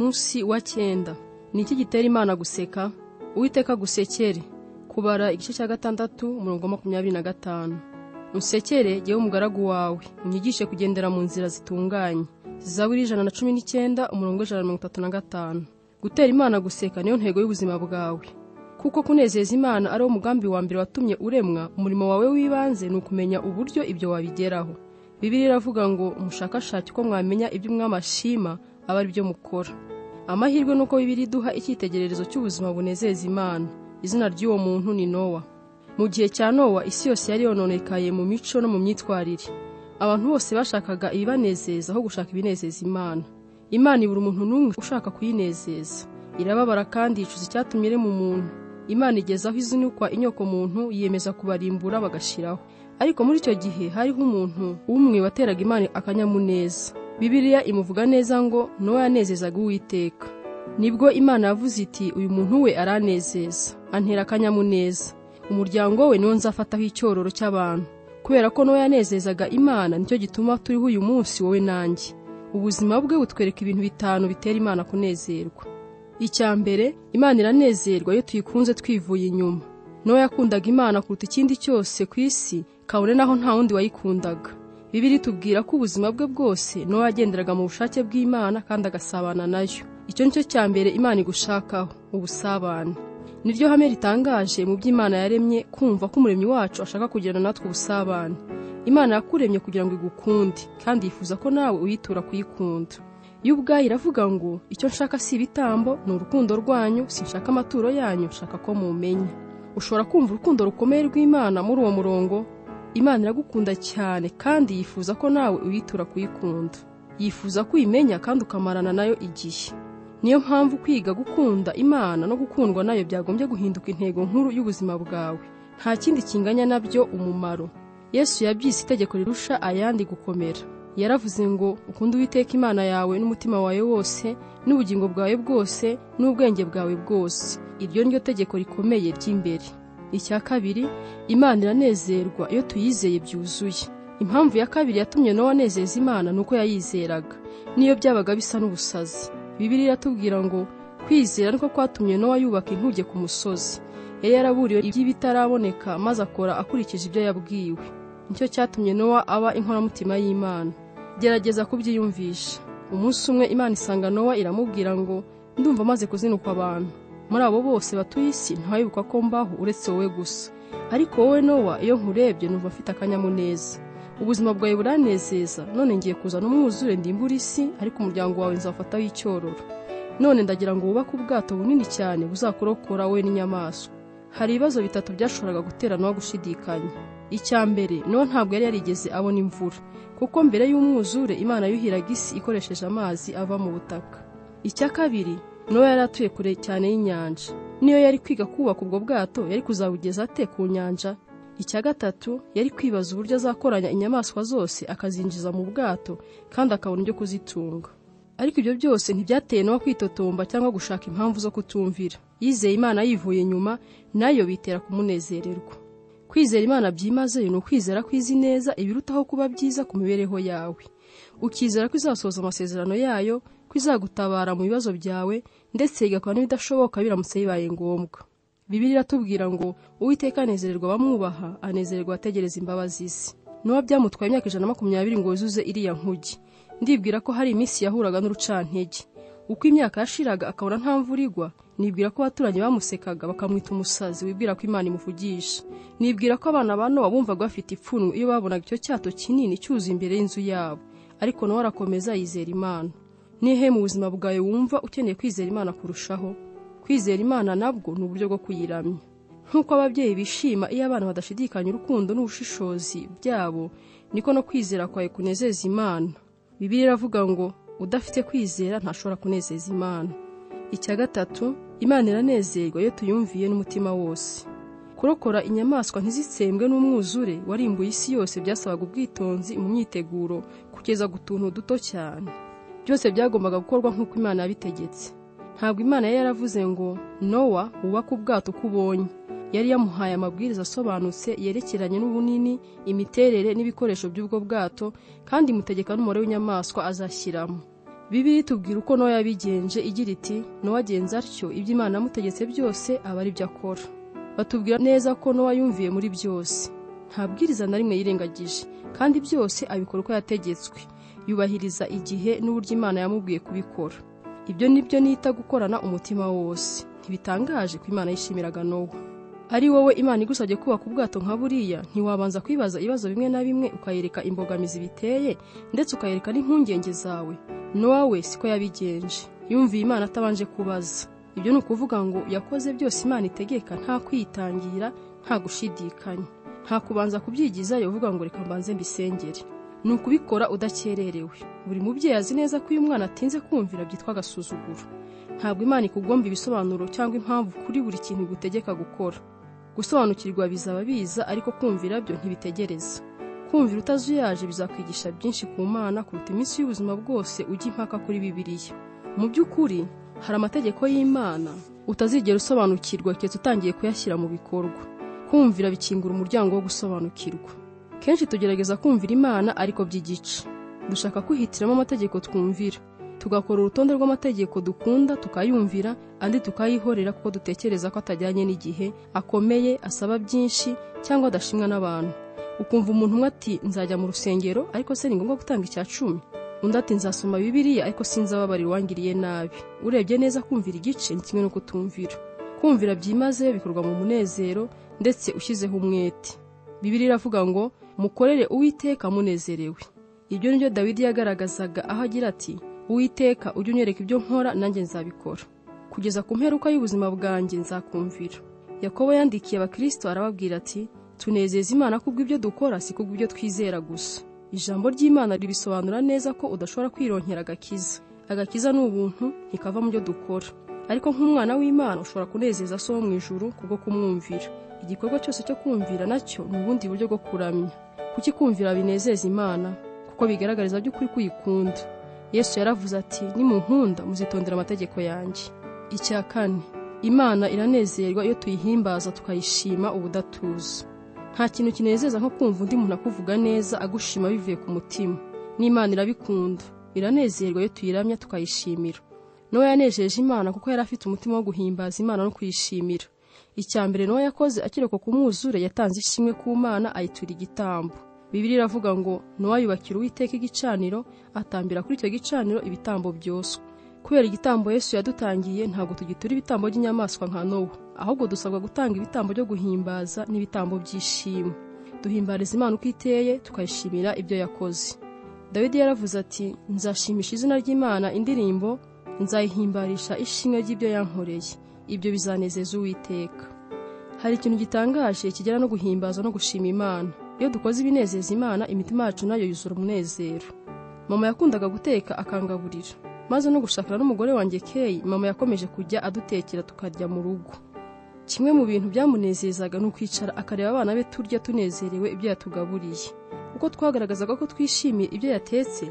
Umunsi wa 9. Ni iki gitera Imana guseka? Uwiteka agusekere. Kubara igice cya 6 umurongo 25. Unsekere jyewe umugaragu wawe, unyigishe kugendera mu nzira zitunganye. Zaburi 119 umurongo 135. Gutera Imana guseka niyo ntego y'ubuzima bwawe. Kuko kunezeza Imana ari wo mugambi wa mbere watumye uremwa, umurimo wawe w'ibanze ni ukumenya uburyo ibyo wabigeraho. Bibiliya iravuga ngo umushakashake uko mwamenya ibyo umwami ashima aba ari byo mukora. Amahirwe nuko Bibiliya iduha icyitegererezo cy'ubuzima bunezeza Imana. Izina ry'uwo muntu ni Nowa. Mu gihe cya Nowa isi yose yari yononekaye mu mico no mu myitwarire. Abantu bose bashakaga ibibanezeza aho gushaka ibinezeza Imana. Imana ibura umuntu n'umwe ushaka kuyinezeza. Irababara kandi yicuza icyatumye irema umuntu. Imana igeza aho izinukwa inyoko muntu, yiyemeza kubarimbura bagashiraho. Ariko muri icyo gihe hariho umuntu umwe wateraga Imana akanyamuneza. Bibiliya imuvuga neza ngo Nowa yanezezaga Uwiteka. Nibwo Imana yavuze iti uyu muntu we aranezeza, antera akanyamuneza. Umuryango we niwo nzafataho icyororo cy'abantu. Kubera ko Nowa yanezezaga Imana, nicyo gituma turiho uyu munsi wowe nanjye. Ubuzima bwe butwereka ibintu 5 bitera Imana kunezerwa. Icya mbere, Imana iranezerwa iyo tuyikunze twivuye inyuma. Nowa yakundaga Imana kuruta ikindi cyose ku isi, kabone naho nta wundi wayikundaga. Bibiliya itubwira ko ubuzima bwe bwose Nowa yagenderaga mu bushake bw'Imana kandi agasabana nayo. Icyo nicyo cya mbere Imana igushakaho, ubusabane. Niryo hame ritangaje mu by'Imana yaremye, kumva ko umuremyi wacu ashaka kugirana natwe ubusabane. Imana yakuremye kugira ngo igukunde, kandi yifuza ko nawe uyitura kuyikunda. Yo ubwayo iravuga ngo icyo nshaka si ibitambo, ni urukundo rwanyu, sinshaka amaturo yanyu, nshaka ko mumenya. Ushobora kumva urukundo rukomeye rw'Imana muri uwo murongo. Imana iragukunda cyane kandi yifuza ko nawe uyitura kuyikunda. Yifuza ko uyimenya kandi ukamarana nayo igihe. Niyo mpamvu kwiga gukunda Imana no gukundwa nayo byagombye guhinduka intego nkuru y'ubuzima bwawe. Nta kindi kinganya nabyo umumaro. Yesu yabyise itegeko rirusha ayandi gukomera. Yaravuze ngo ukunde Uwiteka Imana yawe n'umutima wawe wose, n'ubugingo bwawe bwose, n'ubwenge bwawe bwose. Iryo ni ryo tegeko rikomeye ry'imbere. Icya kabiri, Imana iranezerwa iyo tuyizeye byuzuye. Impamvu ya kabiri yatumye Nowa anezeza Imana ni uko yayizeraga, niyo byabaga bisa n'ubusazi. Bibiliya iratubwira ngo kwizera niko kwatumye Nowa yubaka inkuge ku musozi. Yari yaraburiwe iby'ibitaraboneka maze akora akurikije ibyo yabwiwe. Nicyo cyatumye Nowa aba inkoramutima y'Imana. Gerageza kubyiyumvisha. Umunsi umwe Imana isanga Nowa iramubwira ngo ndumva maze kuzinukwa abantu. Muri abo bose batuye isi ntawibuka ko mbaho uretse wowe gusa. Ariko wowe Nowa, iyo nkurebye numva mfite akanyamuneza. Ubuzima bwawe buranezeza, none ngiye kuzana umwuzure ndimbura isi, ariko umuryango wawe nzafataho icyororo. None ndagira ngo wubake ubwato bunini cyane buzakurokora wowe n'inyamaswa. Hari ibibazo 3 byashoboraga gutera Nowa gushidikanya. Icya mbere, Nowa ntabwo yari yarigeze abona imvura, kuko mbere y'umwuzure Imana yuhiraga isi ikoresheje amazi ava mu butaka. Icya kabiri, Nowa yari atuye kure cyane y'inyanja. Niyo yari kwiga kubaka ubwo bwato, yari kuzabugeza ate ku nyanja? Icya gatatu, yari kwibaza uburyo azakoranya inyamaswa zose akazinjiza mu bwato kandi akabona ibyo kuzitunga. Ariko ibyo byose ntibyateye Nowa kwitotomba cyangwa gushaka impamvu zo kutumvira. Yizeye Imana yivuye inyuma, nayo bitera kumunezererwa. Kwizera Imana byimazeyo ni ukwizera ko izi neza ibirutaho kuba byiza ku mibereho yawe. Ukizera ko izasohoza amasezerano yayo, ko izagutabara mu bibazo byawe, ndetse igakora n'ibidashoboka biramutse bibaye ngombwa. Bibiliya iratubwira ngo Uwiteka anezererwa abamwubaha, anezererwa abategereza imbabazi ze. Nowa byamutwaye imyaka 120 ngo yuzuze iriya nkuge. Ndibwira ko hari iminsi yahuraga n'urucantege. Uko imyaka yashiraga akabona nta mvura igwa, nibwira ko abaturanyi bamusekaga bakamwita umusazi wibwira ko Imana imuvugisha. Nibwira ko abana ba Nowa bumvaga bafite ipfunwe iyo babonaga icyo cyato kinini cyuzuye imbere y'inzu yabo. Ariko Nowa arakomeza yizera Imana. Nihe mu buzima bwawe wumva ukeneye kwizera Imana kurushaho? Kwizera Imana nabwo ni uburyo bwo kuyiramya. Nk'uko ababyeyi bishima iyo abana badashidikanya urukundo n'ubushishozi byabo, niko no kwizera kwawe kunezeza Imana. Bibiliya iravuga ngo udafite kwizera ntashobora kunezeza Imana. Icya gatatu, Imana iranezerwa iyo tuyumviye n'umutima wose. Kurokora inyamaswa ntizitsembwe n'umwuzure warimbuye isi yose byasabaga ubwitonzi mu myiteguro kugeza ku tuntu duto cyane. Byose byagombaga gukorwa nk'uko Imana yabitegetse. Ntabwo Imana yari yaravuze ngo Nowa wubake ubwato uko ubonye. Yari yamuhaye amabwiriza asobanutse yerekeranye n'ubunini, imiterere n'ibikoresho by'ubwo bwato, kandi imutegeka n'umubare w'inyamaswa azashyiramo. Bibiliya itubwira uko Nowa yabigenje igira iti: Nowa agenza atyo ibyo Imana yamutegetse byose aba ari byo akora. Batubwira neza ko Nowa yumviye muri byose. Nta bwiriza na rimwe yirengagije, kandi byose abikora uko yategetswe. Yubahiriza igihe n'uburyo Imana yamubwiye kubikora. Ibyo nibyo nita gukorana umutima wose. Ntibitangaje ko Imana yishimiraga Nowa. Ari wowe Imana igusabye kubaka ubwato nka buriya, ntiwabanza kwibaza ibibazo bimwe na bimwe, ukayereka imbogamizi biteye, ndetse ukayereka n'impungenge zawe. Nowa we siko yabigenje. Yumviye Imana atabanje kubaza. Ibyo ni ukuvuga ngo yakoze byose Imana itegeka nta kwitangira, nta gushidikanya, nta kubanza kubyigizayo uvuga ngo reka mbanze mbisengere. Ni ukubikora udakererewe. Buri mubyeyi azi neza ko iyo umwana atinze kumvira byitwa agasuzuguro. Ntabwo Imana ikugomba ibisobanuro cyangwa impamvu kuri buri kintu igutegeka gukora. Gusobanukirwa bizaba biza, ariko kumvira byo ntibitegereza. Kumvira utazuyaje bizakwigisha byinshi ku Mana kuruta iminsi y'ubuzima bwose ujya impaka kuri Bibiliya. Mu by'ukuri hari amategeko y'Imana utazigera usobanukirwa keretse utangiye kuyashyira mu bikorwa. Kumvira bikingura umuryango wo gusobanukirwa. Kenshi tugerageza kumvira Imana ariko by'igice. Dushaka kwihitiramo amategeko twumvira, tugakora urutonde rw'amategeko dukunda tukayumvira, andi tukayihorera kuko dutekereza ko atajyanye n'igihe, akomeye, asaba byinshi cyangwa adashimwa n'abantu. Ukumva umuntu umwe ati nzajya mu rusengero ariko se ni ngombwa gutanga 10%? Undi ati nzasoma Bibiliya ariko sinzababarira uwangiriye nabi. Urebye neza kumvira igice ni kimwe no kutumvira. Kumvira byimazeyo bikorwa mu munezero ndetse ushyizeho umwete. Bibiliya iravuga ngo mukorere Uwiteka munezerewe. Ibyo nibyo Dawidi yagaragazaga aho agira ati: Uwiteka ujye unyereka ibyo nkora nanjye nzabikora. Kugeza ku mperuka y'ubuzima bwanjye nzakumvira. Yakobo yandikiye abakristo arababwira ati: tunezeza Imana kubw'ibyo dukora, si kubw'ibyo twizera gusa. Ijambo ry'Imana ribisobanura neza ko udashobora kwironkera agakiza. Agakiza ni ubuntu, ntikava mu byo dukora. Ariko nk'umwana w'Imana ushobora kunezeza So wo mu ijuru kubwo kumwumvira. Igikorwa cyose cyo kumvira nacyo ni ubundi buryo bwo kuramya. Kuki kumvira binezeza Imana? Kuko bigaragariza by'ukuri kuyikunda. Yesu yaravuze ati: nimunkunda muzitondera amategeko yanjye. Icya kane, Imana iranezerwa iyo tuyihimbaza tukayishima ubudatuza. Nta kintu kinezeza nko kumva undi muntu akuvuga neza agushima bivuye ku mutima. N'Imana irabikunda. Iranezerwa iyo tuyiramya tukayishimira. Nowa yanejeje Imana kuko yari afite umutima wo guhimbaza Imana no kuyishimira. Icya mbere Nowa yakoze akirokoka umwuzure, yatanze ishimwe ku Mana ayitura igitambo. Bibiliya iravuga ngo Nowa yubakira Uwiteka igicaniro, atambira kuri icyo gicaniro ibitambo byoswa. Kubera igitambo Yesu yadutangiye, ntabwo tugitura ibitambo by'inyamaswa nka Nowa, ahubwo dusabwa gutanga ibitambo byo guhimbaza n'ibitambo by'ishimwe. Duhimbariza Imana uko iteye, tukayishimira ibyo yakoze. Dawidi yaravuze ati: nzashimisha izina ry'Imana indirimbo, nzayihimbarisha ishimwe ry'ibyo yankoreye. Ibyo bizanezeza Uwiteka. Hari ikintu gitangaje kigera no guhimbaza no gushima Imana. Iyo dukoze ibinezeza Imana, imitima yacu nayo yuzura umunezero. Mama yakundaga guteka akangaburira. Maze no gushakana n'umugore wanjye Kay, mama yakomeje kujya adutekera tukarya mu rugo. Kimwe mu bintu byamunezezaga ni ukwicara akareba abana be turya tunezerewe ibyo yatugaburiye. Uko twagaragazaga ko twishimiye ibyo yatetse,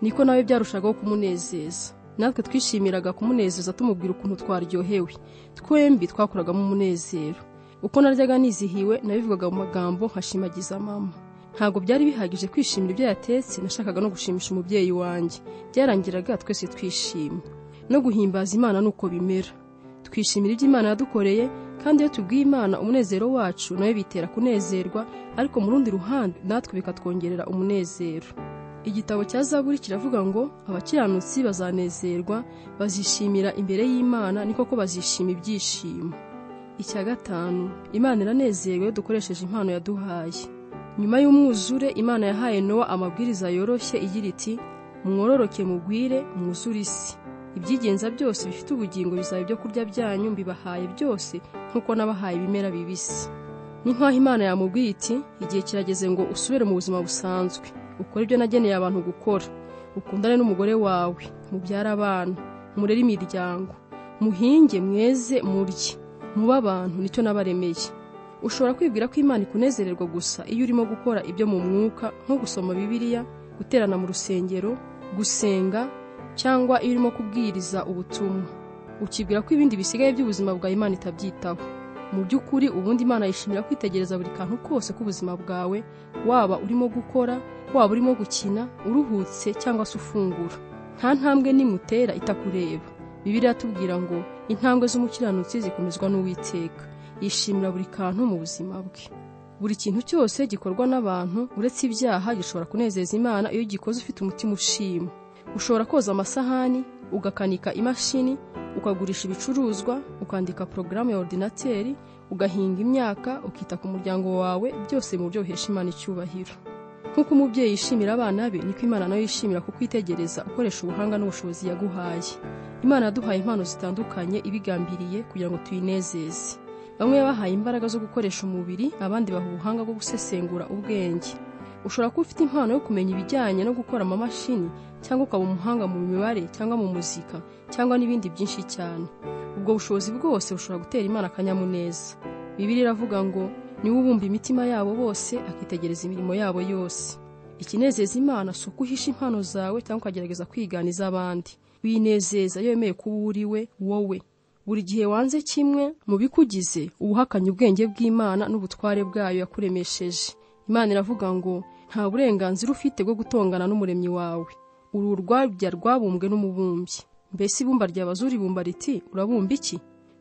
niko nawe byarushagaho kumunezeza. Natwe twishimiraga kumunezeza tumubwira ukuntu twaryohewe. Twembi twakuragamo umunezero. Uko naryaga nizihiwe nabivugaga mu magambo nkashimagiza mama. Ntabwo byari bihagije kwishimira ibyo yatetse, nashakaga no gushimisha umubyeyi wanjye. Byarangiraga twese twishimye. No guhimbaza Imana nuko bimera. Twishimira ibyo Imana yadukoreye, kandi iyo tubwiye Imana umunezero wacu nayo bitera kunezerwa, ariko mu rundi ruhande natwe bikatwongerera umunezero. Igitabo cya Zaburi kiravuga ngo abakiranutsi bazanezerwa, bazishimira imbere y'Imana, ni koko bazishima ibyishimo. Icya gatanu, Imana iranezerwa iyo dukoresheje impano yaduhaye. Nyuma y'umwuzure, Imana yahaye Nowa amabwiriza yoroshye igira iti: mwororoke mugwire, mwuzure isi. Ibyigenza byose bifite ubugingo bizaba ibyo kurya byanyu, mbibahaye byose nk'uko nabahaye ibimera bibisi. Ni nk'aho Imana yamubwiye iti: igihe kirageze ngo usubire mu buzima busanzwe, ukore ibyo nageneye abantu gukora, ukundane n'umugore wawe, mubyare abana, murere imiryango, muhinge, mweze, murye, mube abantu, nicyo nabaremeye. Ushobora kwibwira ko Imana ikunezererwa gusa iyo urimo gukora ibyo mu mwuka, nko gusoma Bibiliya, guterana mu rusengero, gusenga, cyangwa iyo urimo kubwiriza ubutumwa. Ukibwira ko ibindi bisigaye by'ubuzima bwawe Imana itabyitaho. Mu by'ukuri ubundi Imana yishimira kwitegereza buri kantu kose k'ubuzima bwawe, waba urimo gukora, waba urimo gukina, uruhutse cyangwa se ufungura. Nta ntambwe n'imwe utera itakureba. Bibiliya iratubwira ngo intambwe z'umukiranutsi zikomezwa n'Uwiteka. Yishimira buri kantu mu buzima bwe. Buri kintu cyose gikorwa n'abantu uretse ibyaha gishobora kunezeza Imana iyo ugikoze ufite umutima ushima. Ushobora koza amasahani, ugakanika imashini, ukagurisha ibicuruzwa, ukandika porogaramu ya ordinateri, ugahinga imyaka, ukita ku muryango wawe, byose mu buryo buhesha Imana icyubahiro. Nk'uko umubyeyi yishimira abana be, niko Imana nayo yishimira kukwitegereza ukoresha ubuhanga n'ubushobozi yaguhaye. Imana yaduhaye impano zitandukanye ibigambiriye kugira ngo tuyinezeze. Bamwe bahaye imbaraga zo gukoresha umubiri, abandi baha ubuhanga bwo gusesengura ubwenge. Ushobora kuba ufite impano yo kumenya ibijyanye no gukora amamashini, cyangwa ukaba umuhanga mu mibare cyangwa mu muzika, cyangwa n'ibindi byinshi cyane. Ubwo bushobozi bwose bushobora gutera Imana akanyamuneza. Bibiliya iravuga ngo niwe ubumba imitima yabo bose, akitegereza imirimo yabo yose. Ikinezeza Imana si uko uhisha impano zawe cyangwa ukagerageza kwigana iz'abandi. Winezeza iyo wemeye kuba uri we wowe. Buri gihe wanze kimwe mu bikugize, uba uhakanye ubwenge bw'Imana n'ubutware bwayo yakuremesheje. Imana iravuga ngo nta burenganzira ufite bwo gutongana n'umuremyi wawe. Uru urwabya rwabumbwe n'umubumbyi. Mbese ibumba ryabaza uribumba riti urabumba iki?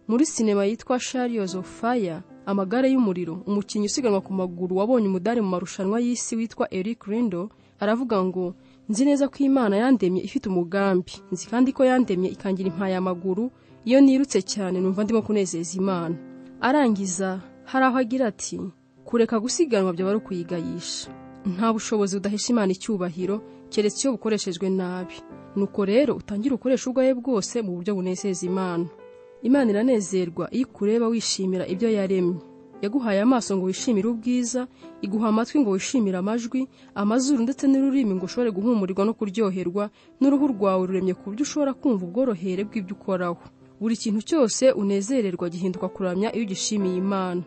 Muri sinema yitwa Chariots of Fire, amagare y'umuriro, umukinnyi usiganwa ku maguru wabonye umudari mu marushanwa y'isi witwa Eric Lindo aravuga ngo nzi neza ko Imana yandemye ifite umugambi, nzi kandi ko yandemye ikangira impayamaguru, iyo nirutse cyane numva ndimo kunezeza Imana. Arangiza hari aho agira ati kureka gusiganwa byaba ari ukuyigayisha. Nta bushobozi budahesha Imana icyubahiro keretse iyo bukoreshejwe nabi. Nuko rero utangire ukoresha ubwawe bwose mu buryo bunezeza Imana. Imana iranezerwa iyo ikureba wishimira ibyo yaremye. Yaguhaye amaso ngo wishimire ubwiza, iguha amatwi ngo wishimire amajwi, amazuru ndetse n'ururimi ngo ushobore guhumurirwa no kuryoherwa, n'uruhu rwawe ruremye ku buryo ushobora kumva ubworohere bw'ibyo ukoraho. Buri kintu cyose unezererwa gihinduka kuramya iyo ugishimiye Imana.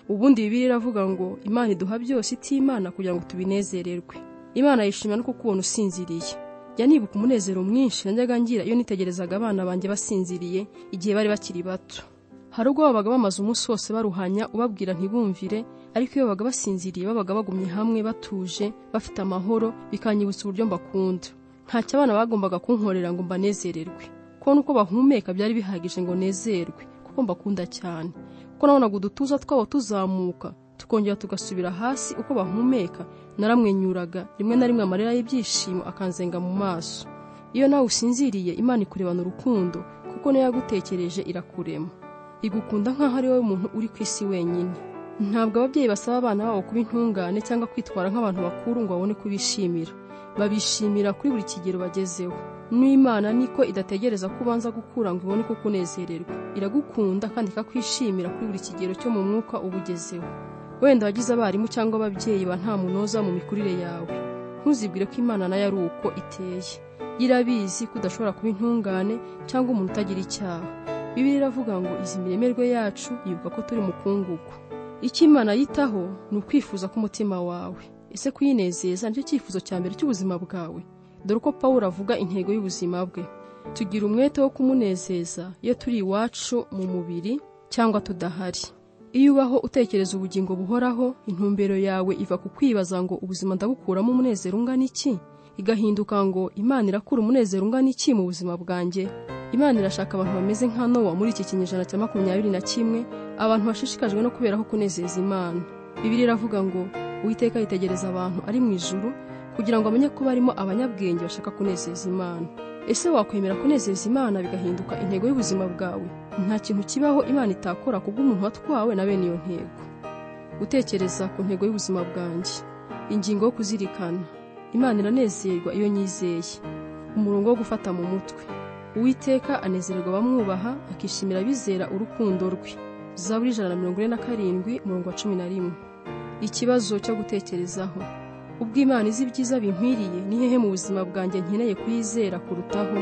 Ubundi Bibiliya iravuga ngo Imana iduha byose itimana kugira ngo tubinezererwe. Imana yishimira no kukubona usinziriye. Jya nibuka umunezero mwinshi najyaga ngira iyo nitegerezaga abana banjye basinziriye igihe bari bakiri bato. Hari ubwo babaga bamaze umunsi wose baruhanya ubabwira ntibumvire, ariko iyo babaga basinziriye babaga bagumye hamwe batuje, bafite amahoro, bikanyibutsa uburyo mbakunda. Ntacyo abana bagombaga kunkorera ngo mbanezererwe. Kubona uko bahumeka byari bihagije ngo nezerwe, kuko mbakunda cyane. Kuko nabonaga udutuza twabo tuzamuka, tukongera tugasubira hasi uko bahumeka, naramwenyuraga, rimwe na rimwe amarira y'ibyishimo akanzenga mu maso. Iyo nawe usinziriye, Imana ikurebana urukundo, kuko niyo yagutekereje irakurema. Igukunda nk'aho ari wowe muntu uri ku isi wenyine. Ntabwo ababyeyi basaba abana babo kuba intungane cyangwa kwitwara nk'abantu bakuru ngo babone kubishimira. Babishimira kuri buri kigero bagezeho. N'Imana niko idategereza ko ubanza gukura ngo ibone ko kunezererwa. Iragukunda kandi ikakwishimira kuri buri kigero cyo mu mwuka uba ugezeho. Wenda wagize abarimu cyangwa ababyeyi ba nta munoza mu mikurire yawe. Ntuzibwire ko Imana nayo ari uko iteye. Irabizi ko udashobora kuba intungane cyangwa umuntu utagira icyaha. Bibiliya iravuga ngo izi miremerwe yacu yibuka ko turi mukungugu. Icyo Imana yitaho ni ukwifuza k'umutima wawe. Ese kuyinezeza nicyo cyifuzo cya mbere cy'ubuzima bwawe? Dore uko Pawulo avuga intego y'ubuzima bwe. Tugira umwete wo kumunezeza iyo turi iwacu mu mubiri cyangwa tudahari. Iyo ubaho utekereza ubugingo buhoraho, intumbero yawe iva ku kwibaza ngo ubuzima ndabukuramo umunezero ungana iki, igahinduka ngo Imana irakura umunezero ungana iki mu buzima bwanjye. Imana irashaka abantu bameze nka Nowa muri iki kinyejana cya 21, abantu bashishikajwe no kuberaho kunezeza Imana. Bibiliya iravuga ngo Uwiteka yitegereza abantu ari mu ijuru kugira ngo amenye ko barimo abanyabwenge bashaka kunezeza Imana. Ese wakwemera kunezeza Imana bigahinduka intego y'ubuzima bwawe? Nta kintu kibaho Imana itakora kubw'umuntu watwawe na bene iyo ntego. Gutekereza ku ntego y'ubuzima bwanjye. Ingingo yo kuzirikana. Imana iranezerwa iyo nyizeye. Umurongo wo gufata mu mutwe. Uwiteka anezererwa abamwubaha, akishimira abizera urukundo rwe. Zaburi 147 umurongo wa 11. Ikibazo cyo gutekerezaho. Ubwo Imana izi ibyiza binkwiriye, ni hehe mu buzima bwanjye nkeneye kuyizera kurutaho?